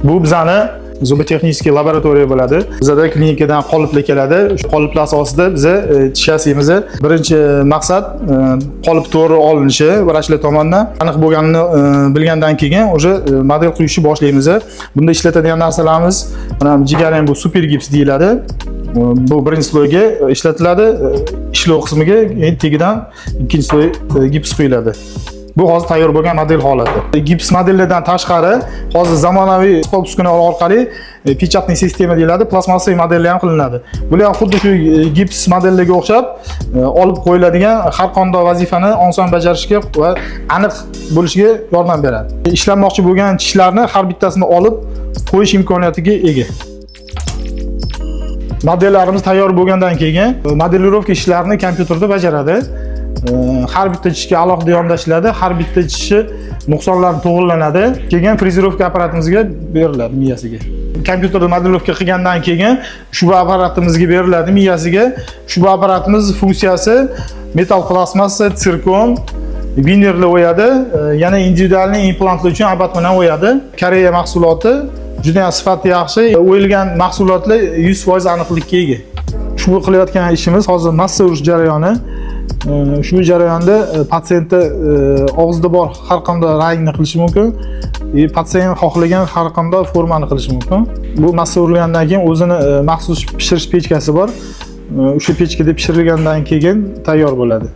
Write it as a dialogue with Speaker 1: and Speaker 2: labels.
Speaker 1: Bu bizani зуботехнический laboratoriya bo'ladi. Bizada klinikadan qoliplar keladi. Shu qoliplar asosida biza tish yasaymiz. Birinchi maqsad qolip to'g'ri olinishi vrachlar tomonidan aniq bo'lganini bilgandan keyin уже model quyishni boshlaymiz. Bunda ishlatadigan narsalarimiz mana jigar ham, bu super gips deyiladi. Bu birinchi слой ga ishlatiladi, ishlov qismiga, keyin tagidan ikkinchi слой gips quyiladi. Bu hozir tayyor bo'lgan model holati. Gips modellardan tashqari hozir zamonaviy asbob uskunalar orqali печатный sistema deyiladi, plastmassaviy modellar ham qilinadi. Bular ham xuddi shu gips modellarga o'xshab olib qo'yiladigan, har qanday vazifani oson bajarishga va aniq bo'lishiga yordam beradi. Ishlanmoqchi bo'lgan tishlarni har bittasini olib qo'yish imkoniyatiga ega. Modellarimiz tayyor bo'lgandan keyin моделировка ishlarini kompyuterda bajaradi. Har bitta tishga alohida yondashiladi, har bitta tishi nuqsonlari to'g'rilanadi. Keyin фрезеровка apparatimizga beriladi miyasiga. Kompyuterda моделировка qilgandan keyin ushbu apparatimizga beriladi miyasiga. Ushbu apparatimiz funksiyasi metall, plastmassa, sirkon, vinerlar o'yadi, yana индивидуальный implantlar uchun abatman ham o'yadi. Koreya mahsuloti, juda ham sifati yaxshi. O'yilgan mahsulotlar 100% aniqlikka ega. Ushbu qilayotgan ishimiz hozir massa urish jarayoni. Ushbu jarayonda patsientda og'zida bor har qanday rangni qilishi mumkin. И patsient xohlagan har qanday formani qilishi mumkin. Bu massa urilgandan keyin o'zini maxsus pishirish pechkasi bor. O'sha pechkada pishirilgandan keyin tayyor bo'ladi.